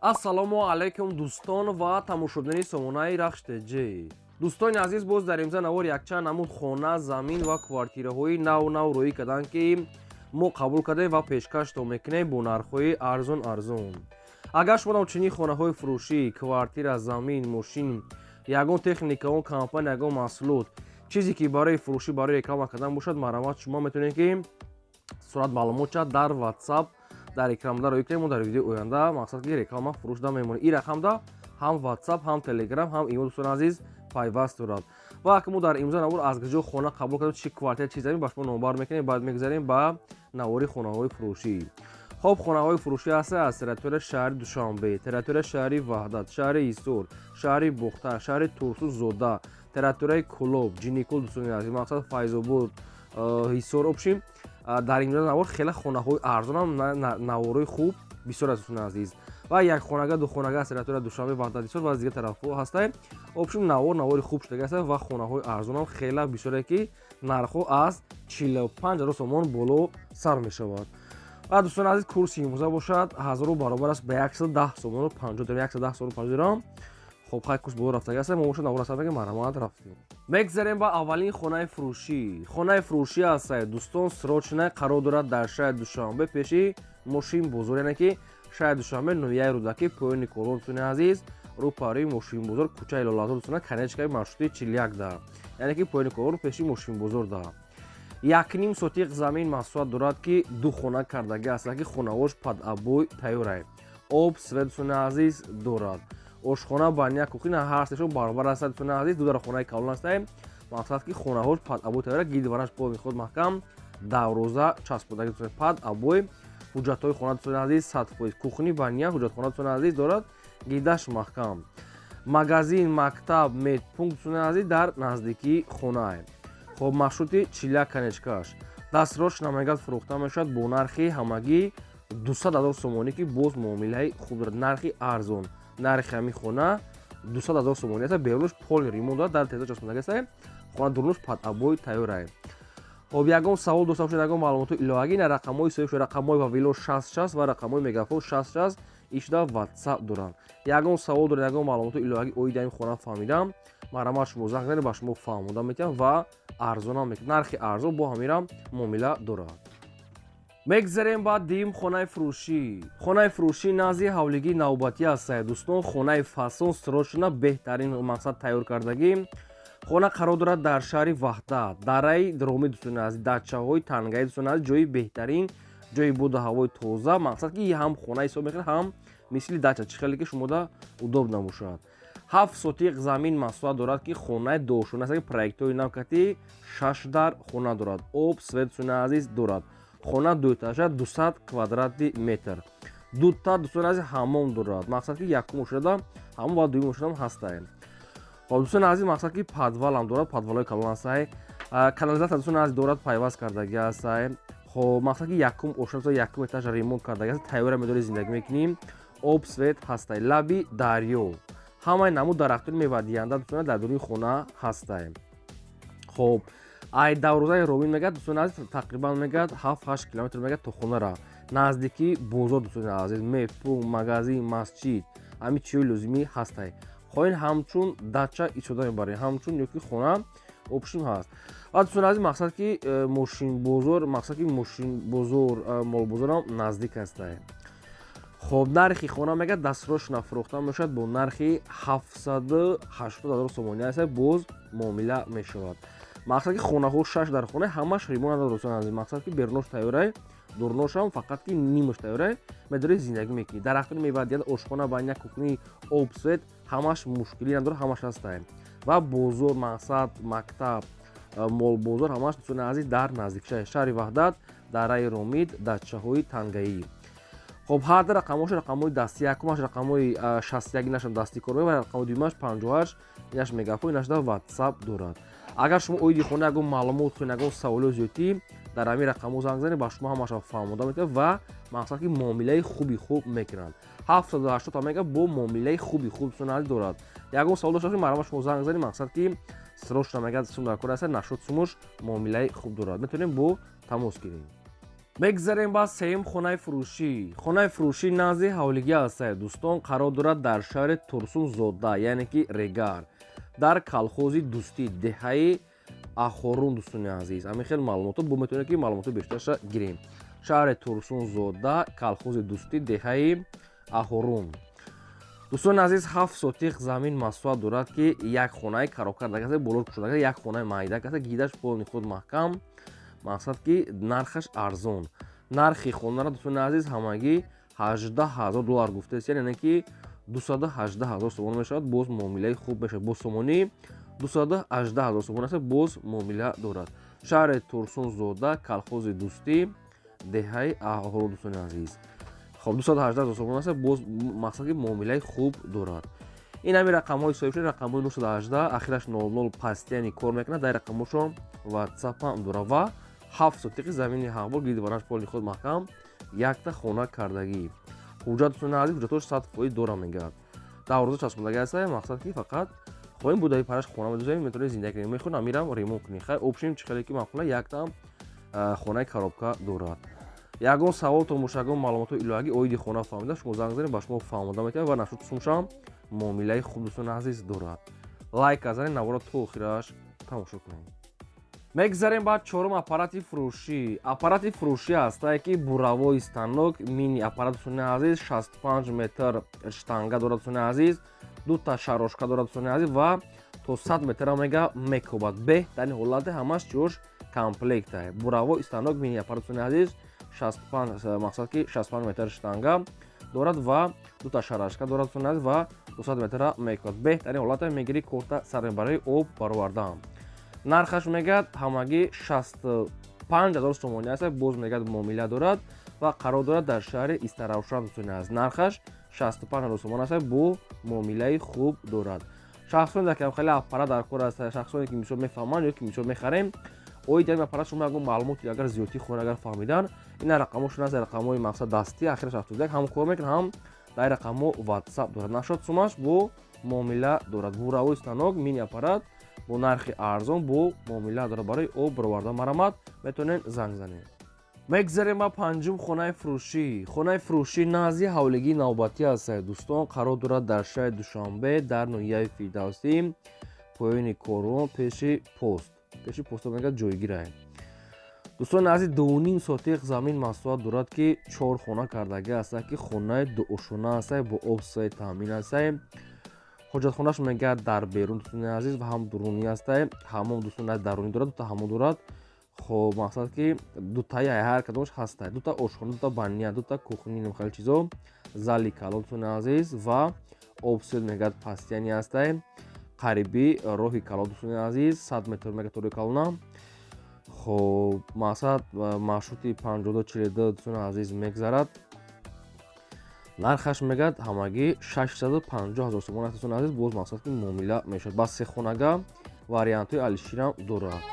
Ассалому алайкум, дӯстон ва тамошобинони сомонаи Рахш ТЖ. Дӯстони азиз, боз дар имза навор якчанд намуд хона, замин ва квартираҳои нав нав рӯӣ карданд, ки мо қабул кардем ва пешкаштон мекунем бо нархҳои арзон арзон. Агар шумо чунин хонаҳои фурӯшӣ, квартира, замин, мошин, ягон техника, он компания, ягон маҳсулот, чизе ки барои фурӯшӣ, барои реклама кардан бошад, марҳамат, шумо метавонед, ки сурат маълумотча дар WhatsApp дар экранда рӯй кунем. Мо дар видеои оянда, мақсад ки реклама фурӯш да мемонем. Ин рақамда ҳам WhatsApp, ҳам Telegram, ҳам имо, дӯстони азиз, пайваст дорад. Ва ака мо дар имзо навор аз куҷо хона қабул кардем, чи квартира, чи замин, ба шумо номбар мекунем. Баъд мегузарем ба навори хонаҳои фурӯшӣ. Хоб, хонаҳои фурӯшӣ ҳаста аз территорияи шаҳри Душанбе, территорияи шаҳри Ваҳдат, шаҳри Ҳисор, шаҳри Бохтар, шаҳри Турсунзода, территорияи Кӯлоб, Ҷиникул, дӯстони азиз, мақсад Файзобод, Ҳисор. Общем, дар ин навор хеле хонаҳои арзонам, наворои хуб бисёр аст, дӯстони азиз. Ва як хонага, ду хонага аз территорияи Душанбе, Ваҳдат, Ҳисор ва аз дигар тарафҳо ҳастанд. Общем, навор навори хуб шудага аст ва хонаҳои арзонам хеле бисёре, ки нархҳо аз 45 000 сомон боло сар мешавад. Ва, дӯстони азиз, курси имрӯза бошад ҳазору баробар аст ба 110 сомону 50 дирам, 110 сомону 50 дирам. Хоб, хай, курс боло рафтага аст. Мо бошад навор аст, марҳамат, рафтем. Мегзарем ба аввалин хонаи фурӯшӣ. Хонаи фурӯшӣ аст, дӯстон, срочно қарор дорад дар шаҳри Душанбе, пеши мошинбозор, яъне ки шаҳри Душанбе, ноҳияи Рӯдакӣ, поёни корвон, дӯстони азиз, рӯпарӯи мошинбозор, кӯчаи Лолазор, дӯстона, конечкаи маршрути 41 да, яъне ки поёни корвон, пеши мошинбозор да. 1,5 сотиқ замин масоҳат дорад, ки ду хона кардагӣ аст, ки хонаҳош под обои тайёрай. Об, свет, дӯстони азиз, дорад. Ошхона, баня, кухня ҳар сешон баробар аст, дӯстони азиз. Ду дар хонаи калон астаем, мақсад ки хонаҳош под обои тайёра, гидвараш полный худ маҳкам, давроза часподаги, под обои. Ҳуҷҷатҳои хона, дӯстони азиз, 100%. Кухня, баня, ҳуҷҷатхона, дӯстони азиз, дорад, гидаш маҳкам. Магазин, мактаб, медпункт, дӯстони азиз, дар наздикии хонае. Хоб, маршрути чиля конечкаш дастрош намегад фурӯхта мешавад бо нархи ҳамагӣ 200 000 сомонӣ, ки боз муомилаи хуб дорад, нархи арзон. Нархи ҳамин хона 200 000 сомонӣ аст. Берунаш полный ремонт дорад, дар теза часпондагӣ аст, хона дурунаш под обои тайёрае. Хоб, ягон савол дошта бошед, ягон маълумоти иловагӣ, на рақамҳои соҳиб, рақамҳои Вавило 60 60 ва рақамҳои Мегафон 60 60 ишда WhatsApp доранд. Ягон савол доред, ягон маълумоти иловагӣ оиди ҳамин хона фаҳмидам, марҳамат, шумо занг занед, ба шумо фаҳмода метиҳам ва арзонам мекунад. Нархи арзон бо ҳаминам муомила дорад. Мегзарем ба дуюм хонаи фурӯшӣ. Хонаи фурӯшӣ назди ҳавлигии навбатӣ аст, дӯстон. Хонаи фасон, срочно, беҳтарин, мақсад тайёр кардагӣ. Хона қарор дорад дар шаҳри Ваҳдат, дараи Ромӣ, дӯстони азиз, дачаҳои Тангаи, дӯстони азиз. Ҷои беҳтарин, ҷои боду ҳавои тоза, мақсад ки ҳам хона ҳисоб мекунад, ҳам мисли дача, чӣ хеле ки шумода удобно бошад. 7 сотиқ замин масоҳат дорад, ки хонаи дошона аст, ки проектҳои навкати шаш дар хона дорад. Об, свет, дӯстони азиз, дорад. Хона дуэтажа, 200 квадрати метр. Дута, дӯстони азиз, ҳаммом дорад, мақсад ки якум ошида ҳамон ва дуюм ошидам ҳастае. Хоб, дӯстони азиз, мақсад ки подвалам дорад, подвалҳои калон ҳастае. Канализатсия, дӯстони азиз, дорад, пайваст кардагӣ ҳастае. Хоб, мақсад ки якум ошида, якум этажа ремонт кардагӣ аст, тайёра медори, зиндагӣ мекунем. Об, свет ҳастае. Лаби дарё, ҳамаи намуд дарахтони мевадиҳанда, дӯстони, дар дуруни хона ҳастае. Хоб, ай даврозаи Ромин мегӯяд, дӯстони азиз, тақрибан мегӯяд 7-8 километр мегӯяд то хонара. Наздикии бозор, дӯстони азиз, медпункт, магазин, масҷид, ҳамин чиҳои лозимӣ ҳастае. Хоҳед, ҳамчун дача истифода мебаред, ҳамчун ёки хона, общем, ҳаст. Ва, дӯстони азиз, мақсад ки мошинбозор, мақсад ки мошинбозор, молбозорам наздик ҳастае. Хоб, нархи хона мегӯяд дастрошна фурӯхта мешавад бо нархи 780 000 сомонӣ аст, боз муомила мешавад. Мақсад ки хонаҳо шаш дар хона, ҳамаш ремонт надорад, дӯстони азиз. Мақсад ки берунош тайёрай, дурношам фақат ки нимаш тайёрай, медорӣ, зиндагӣ мекунӣ. Дарахтони мевадиҳанда, ошхона, баня, кухня, об, свет, ҳамаш мушкилӣ надорад, ҳамаш ҳастае. Ва бозор, мақсад мактаб, молбозор, ҳамаш, дӯстони азиз, дар наздикшаҳри шаҳри Ваҳдат, дараи Ромид, дачаҳои Тангаӣ. Хоб, ҳар ду рақамҳош рақамҳои дастӣ: якумаш рақамҳои 61, инашам дастӣ кор ва рақамҳои дуюмаш 58, инаш Мегафон, инаш дар WhatsApp дорад. Агар шумо оиди хона ягон маълумот хоҳед, ягон саволиё зиёдтӣ, дар ҳамин рақамҳо занг занед, ба шумо ҳамаша фаҳмода метавад ва мақсад ки муомилаи хуби хуб мекунанд. 780 мега бо муомилаи хуби хуб, дӯстони азиз, дорад. Ягон савол дошта бошед, марҳамат, шумо занг занед. Мақсад ки срочно мегӯяд сум дар кор аст, нашуд сумуш, муомилаи хуб дорад, метавонем бо тамос гирем. Мегзарем ба сеюм хонаи фурӯшӣ. Хонаи фурӯшӣ назди ҳавлигӣ ҳастае, дӯстон, қарор дорад дар шаҳри Турсунзода, яъне ки Регар, дар колхози Дӯстӣ, деҳаи Ахорун. Дӯстони азиз, ҳамин хел маълумото бо метавонем, ки маълумоти бештарша гирем. Шаҳри Турсунзода, колхози Дӯстӣ, деҳаи Ахорун. Дӯстони азиз, 7 сотих замин масоҳат дорад, ки як хонаи коробка дагаста, боло кушода, як хонаи майда каста, гидаш полный худ маҳкам. Мақсад ки нархаш арзон. Нархи хонаро, дӯстони азиз, ҳамагӣ 18 000 доллар гуфтааст, яъне ки 218 000 сомонӣ мешавад. Боз муомилаи хуб мешавад. Бо сомонӣ 218 000 сомонӣ аст, боз муомила дорад. Шаҳри Турсунзода, колхози Дӯстӣ, деҳаи Аҳорун. Дӯстони азиз, хоб, 218 000 сомонӣ аст, боз мақсад ки муомилаи хуб дорад. Ин ҳамин рақамҳои соҳиб шуд, рақамҳои 918, ахираш 00, постоянно кор мекунад. Дар рақамҳошон ватсапам дорад ва 7 сотиқи замини ҳамвор, гирдиванаш полный худ маҳкам, якта хона кардагӣ. Ҳуҷҷат, дӯстони азиз, ҳуҷҷатош 100% дора, мегӯяд. Давроза часпондагӣ аста. Мақсад ки фақат хоҳем будаи параш хона медозем, метавонем зиндагӣ кунем, мехоҳем амирам ремонт кунем. Хай, общем, чӣ хеле ки маъқула, яктам хонаи коробка дорад. Ягон саволтон боша, ягон маълумотҳои иловагӣ оиди хона фаҳмида, шумо занг занед, ба шумо фаҳмода метавонад. Ва нашуд сумшам муомилаи хуб, дӯстони азиз, дорад. Лайк занед, навора то охираш тамошо кунед. Мегзарем ба чорум аппарати фурӯшӣ. Аппарати фурӯшӣ ҳастае ки буровой станок, мини аппарат, дӯстони азиз, 65 метр штанга дорад, дӯстони азиз, дута шарошка дорад, дӯстони азиз, ва то 100 метрам мега мекобад. Беҳтарин ҳолате, ҳамаш чиёш комплекта. Буровой станок, мини аппарат, дӯстони азиз, 65, мақсад ки 65 метр штанга дорад ва дута шарашка дорад, дӯстони азиз, ва 200 метра мекобад. Беҳтарин ҳолате, мегирӣ, корта сар барои об баровардан. Нархаш мегӯяд ҳамагӣ 65 ҳазор сомонӣ аст, боз мегӯяд муомила дорад ва қарор дорад дар шаҳри Истаравшан. Дӯстони азиз, нархаш 65 ҳазор сомон аст, бо муомилаи хуб дорад. Шахсоне дар хеле аппарат дар кор аст, шахсоне ки мисол мефаҳманд ё ки мисол мехарем, оид ин аппарат шумо ягон маълумоти агар зиёдтӣ хоҳед агар фаҳмидан, ина рақамҳошон аст. Рақамҳои мақсад дастӣ, ахираш 71, ҳам кор мекунад, ҳам дар рақамҳо ватсап дорад. Нашод сумаш бо муомила дорад. Буровой станок, мини аппарат бо нархи арзон, бо муомила дорад, барои об баровардан марамат метавонед занг занед. Мегзарем ба панҷум хонаи фурӯшӣ. Хонаи фурӯшӣ назди ҳавлигии навбатӣ аст, дӯстон, қарор дорад дар шаҳри Душанбе, дар ноҳияи Фирдавсӣ, поёни корвон, пеши пост, пеши поста мегӯяд ҷойгирае. Дӯстони азиз, 2,5 сотиқ замин масоҳат дорад, ки чор хона кардагӣ аст, ки хонаи дуошона аст, бо об таъмин аст. Ҳоҷатхонаш мегӯяд дар берун, дӯстони азиз, ва ҳам дурунӣ аста. Ҳамом, дӯстони азиз, дарунӣ дорад, дута ҳамом дорад. Хоб, мақсад ки дутаи ҳар кадомаш ҳаста, дута ошхона, дута баня, дута кухни, хеле чизо, зали калон, дӯстони азиз, ва обсел мегӯяд постоянный ҳастай. Қариби роҳи калон, дӯстони азиз, 100 метр мегӯяд то роҳи калона. Хоб, мақсад маршрути 5242, дӯстони азиз, мегзарад. Нархаш мегӯяд ҳамагӣ 650 ҳазор сомон аст, дӯстони азиз, боз мақсад ки муомила мешавад. Ба сехонага вариантҳои алиширам дорад.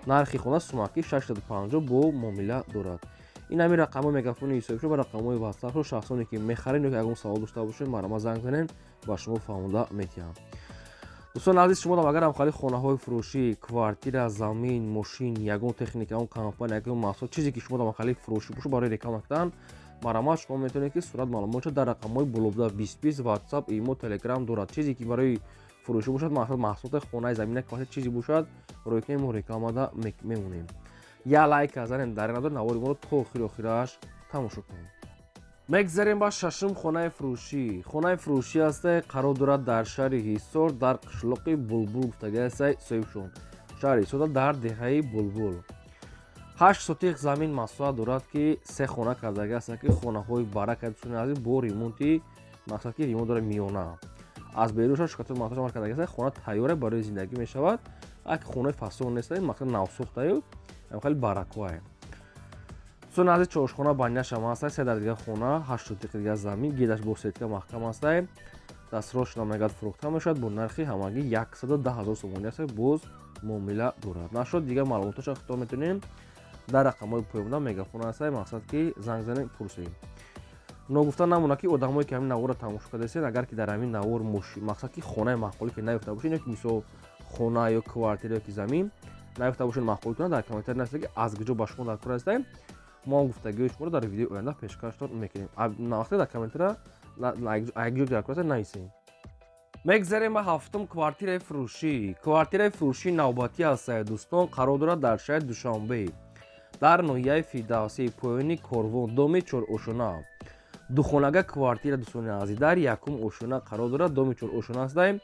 Нархи хона сумакӣ 650, бо муомила дорад. Ин ҳамин рақамҳои мегафони ҳисобшуда ва рақамҳои ватсапро. Шахсоне ки мехаред ё ягон савол дошта бошед, марама занг занед, ба шумо фаҳмода метиҳам. Дӯстони азиз, шумо агар ҳамхали хонаҳои фурӯшӣ, квартира, замин, мошин, ягон техника, ягон компания, ягон маҳсулот, чизе ки шумо ҳамхали фурӯшӣ бошад, барои реклама кардан марама шумо метавонед, ки сурат маълумотшо дар рақамҳои болобуда 20 20 ватсап, имо, телеграм дорад. Чизе ки барои фурӯшӣ бошад, маҳсулоти хонаи, замина, квартира, чизе бошад, рӯй кунем, мо рекламада мемонем. Я лайк занем, дар надор, навори моро то охири охираш тамошо кунем. Мегзарем ба шашум хонаи фурӯшӣ. Хонаи фурӯшӣ ҳастай, қарор дорад дар шаҳри Ҳисор, дар қишлоқи Булбул гуфтагӣ ҳастай соҳибшон. Шаҳри Ҳисор, дар деҳаи Булбул, 8 сотиқ замин масоҳат дорад, ки се хона кардагӣ ҳастанд, ки хонаҳои барака, дӯстони азиз, бо ремонти, мақсад ки ремонт дорад миёна, аз берунша шукатур маҳсулот кардагӣ ҳаст. Хона тайёре барои зиндагӣ мешавад, ак хонаи фасон нест, мақсад навсохтаю хеле баракое. Дӯстони азиз, чошхона, баняшам ҳаста, се дар дига хона, 8 сотиқи дига замин, гирдаш бо сетка маҳкам ҳастай. Дастрошона мегӯяд фурӯхта мешавад бо нархи ҳамагӣ 110 000 сомонӣ аст, боз муомила дорад. Нашуд, дигар маълумотоша худто метавонем дар рақамҳои поёнда мегафон ҳастай, мақсад ки занг занем, пурсем. Ногуфта намонад, ки одамое ки ҳамин наворро тамошо кардаистед, агар ки дар ҳамин навор мақсад ки хонаи маъқулӣ ки наёфта бошед, ё ки мисол хона ё квартира ё ки замин наёфта бошед маъқулитона, дар комментарий нависед, ки аз куҷо ба шумо дар кор ҳастем. Мо гуфтагиҳои шуморо дар видеои оянда пешкаштон мекунем. Вақте дар комментара якҷо нависем. Мегзарем ба ҳафтум квартираи фурӯшӣ. Квартираи фурӯшии навбатӣ аст, дӯстон, қарор дорад дар шаҳри Душанбе, дар ноҳияи Фирдавсии, поёни Корвон, доми чорошона. Духонага квартира, дӯстони азиз, дар якум ошона қарор дорад. Доми чорошона астаем,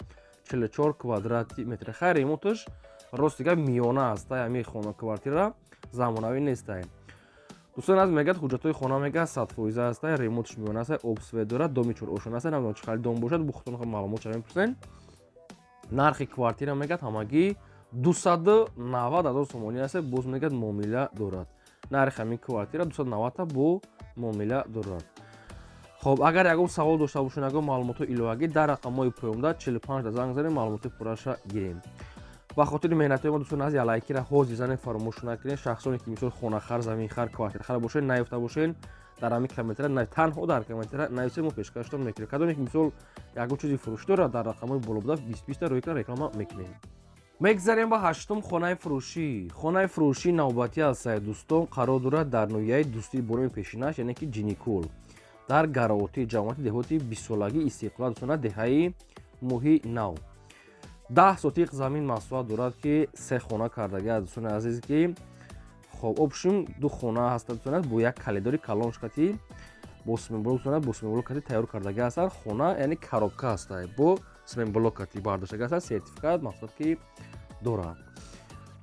44 квадрати метр. Хайр, ремонташ рости гап миёна аста, ҳамин хона квартира замонавӣ нестай. Дӯстон аз мегӯяд, ҳуҷҷатҳои хона мегӯяд 100% аста, ремонтш миёна аста, об свет дорад, доми чорошона аста. Намедонам чӣ хали дом бошад, бо худтон маълумот чара мепурсен. Нархи квартира мегӯяд ҳамагӣ 290 000 сомонӣ аст, боз мегӯяд муомила дорад. Нархи ҳамин квартира 290 бо муомила дорад. Хоб, агар ягон савол дошта бошед, ягон маълумотҳои иловагӣ, дар рақамҳои поёнда 45 занг занем, маълумоти пурраша гирем. Ба хотири меҳнатҳои мо, дӯстон азиз, лайкира ҳозир занед, фаромӯш накунед. Шахсоне ки мисол хонахар, заминхар, квартирахар бошед, наёфта бошед, дар ҳамин комментара, танҳо дар комментара нависед, мо пешкаштон мекунем. Кадоме ки мисол ягон чизи фурӯшӣ дорад, дар рақамҳои боло буда 20 рӯй кара реклама мекунем. Мегзарем ба ҳаштум хонаи фурӯшӣ. Хонаи фурӯшии навбатӣ аст, дӯстон, қарор дорад дар ноҳияи Дӯстии Бороми пешинаш, яъне ки Ҷиникул, дар Гароти, ҷамоати деҳоти бистсолагии истиқлол, дӯстона, деҳаи Моҳи Нав. 10 сотиқ замин масоҳат дорад, ки се хона кардагӣ аст, дӯстони азиз, ки хоб общим ду хона ҳаст, дӯстона, бо як калидори калон шкати бо сементблок, дӯстона, бо сементблок кати тайёр кардагӣ ҳастанд. Хона яъне коробка ҳаст, бо сементблок кати бардоштагӣ ҳастанд, сертификат мақсад ки дорад.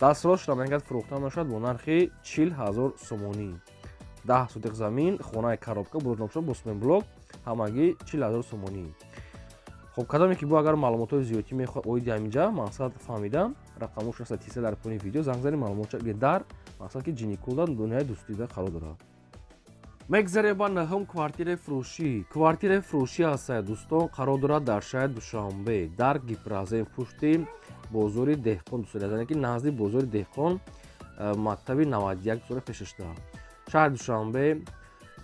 Дастрош мегӯяд фурӯхта мешавад бо нархи 40 000 сомонӣ. 10 сотиқ замин, хонаи коробка бурнобшуда бо сементблок, ҳамагӣ 40 000 сомонӣ. Хоб, кадоме ки бо агар маълумотҳои зиёдтӣ мехоҳад оиди ҳаминҷа мақсад фаҳмида, рақамҳош аст тиса дар поёни видео, занг занед, маълумотша дар мақсад ки Ҷиникулда, ноҳияи Дӯстида қарор дорад. Мегзарем ба наҳум квартираи фурӯшӣ. Квартираи фурӯшӣ аст, дӯстон, қарор дорад дар шаҳри Душанбе, дар Гипразем, пушти бозори Деҳқон, дӯстони азиз, ки назди бозори Деҳқон, мактаби 91 дӯстона пешашта. Шаҳри Душанбе,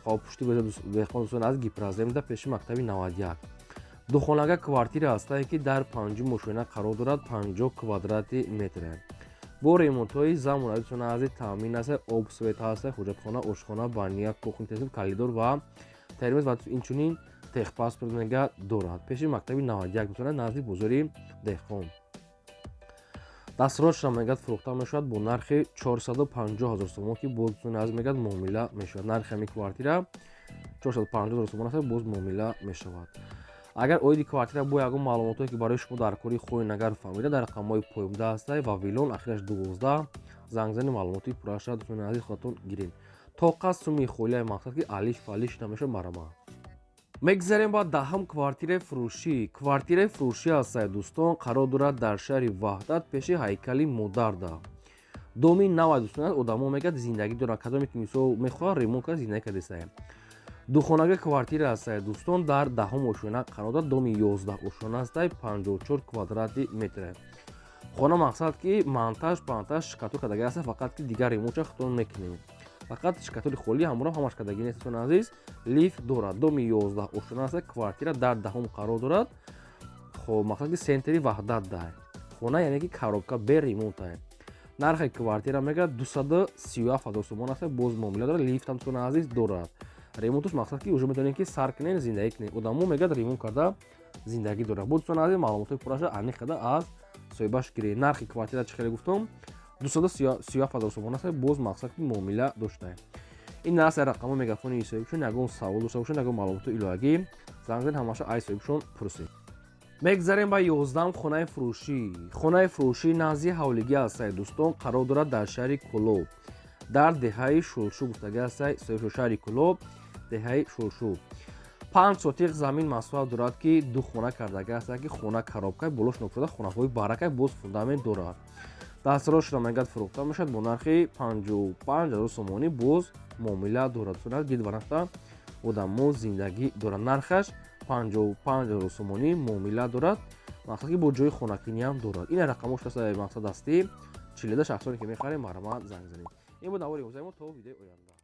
хоб, пушти бозори Деҳқон, дӯстони азиз, Гипраземда, пеши мактаби 91. Духонага квартира ҳастае, ки дар панҷум ошёна қарор дорад, 50 квадрати метр. Бо ремонтҳои замонавӣ, дӯстони азиз, таъмин аст, об свет ҳаст, ҳуҷҷатхона, ошхона, баня, кухня, калидор ва термоз ва инчунин техпаспорт мега дорад. Пеши мактаби 91, дӯстона, назди бозори Деҳқон. Дастрош мегӯяд фурӯхта мешавад бо нархи 450 000 сомон, ки боз, дӯстони азиз, мегӯяд муомила мешавад. Нархи ҳамин квартира 450 000 сомон аст, боз муомила мешавад. Агар оиди квартира бо ягон маълумотое ки барои шумо дар кори хоҳед агар фаҳмида, дар рақамҳои поёнда ҳастай ва вилон ахираш 12 занг зани, маълумоти пурраша, дӯстони азиз, худатон гиред. Тоқа суми холияи мақсад ки алиш фалиш намешавад марама. Мегзарем ба даҳум квартираи фурӯшӣ. Квартираи фурӯшӣ аст, дӯстон, қарор дорад дар шаҳри Ваҳдат, пеши ҳайкали Модарда. Доми нава, дӯстон, одамо мегӯяд зиндагӣ доранд, кадоме ки мисол мехоҳад ремонт кард, зиндагӣ кардесае. Духонага квартира аст, дӯстон, дар даҳум ошёна қарор дорад, доми 11 ошёна аст, 54 квадрати метр. Хона мақсад ки монтаж пантаж штукатур кардагӣ аст, фақат ки дигар ремонтша худтон мекунем. Фақат штукатури холӣ ҳамроҳ ҳамаш кардагӣ нест, дӯстони азиз, лифт дорад. Доми 11 ошёна аст, квартира дар даҳум қарор дорад. Хоб, мақсад ки центри Ваҳдат дай. Хона яъне ки коробка бе ремонт. Нархи квартира мегӯяд 237 000 сомон аст, боз муомила дорад, лифт ҳам, дӯстони азиз, дорад. Ремонташ мақсад ки уже метавонед ки сар кунед, зиндагӣ кунед. Одамо мегӯяд ремонт карда зиндагӣ дорад. Бо, дӯстони азиз, маълумотҳои пурраша аниқ карда аз соҳибаш гиред. Нархи квартира чӣ хеле гуфтам, 237 000 сомон аст, боз мақсад ки муомила доштаем. Ин аст рақамҳои мегафони соҳибшон, ягон савол дошта бошед, ягон маълумоти иловагӣ, занг занед, ҳамаша ай соҳибшон пурсед. Мегзарем ба 11 хонаи фурӯшӣ. Хонаи фурӯшӣ назди ҳавлигӣ аст, дӯстон, қарор дорад дар шаҳри Кӯлоб, дар деҳаи Шулшу гуфтагӣ аст соҳибшон, шаҳри Кӯлоб, деҳаи Шулшу. 5 сотиқ замин масоҳат дорад, ки ду хона кардагӣ аст, ки хона коробка болош нокшуда, хонаҳои барака, боз фундамент дорад. Дастрошро мегӯяд фурӯхта мешавад бо нархи 55 000 сомонӣ, боз муомила дорад. Дид ва рафта одамо зиндагӣ дорад. Нархаш 55 000 сомонӣ, муомила дорад, мақсад ки бо ҷои хонакиниам дорад. Ин рақамош аст мақсад астӣ 42, шахсоне ки мехарем, марҳамат занг занед. Ин буд навори имрӯзаи мо, то видеои оянда.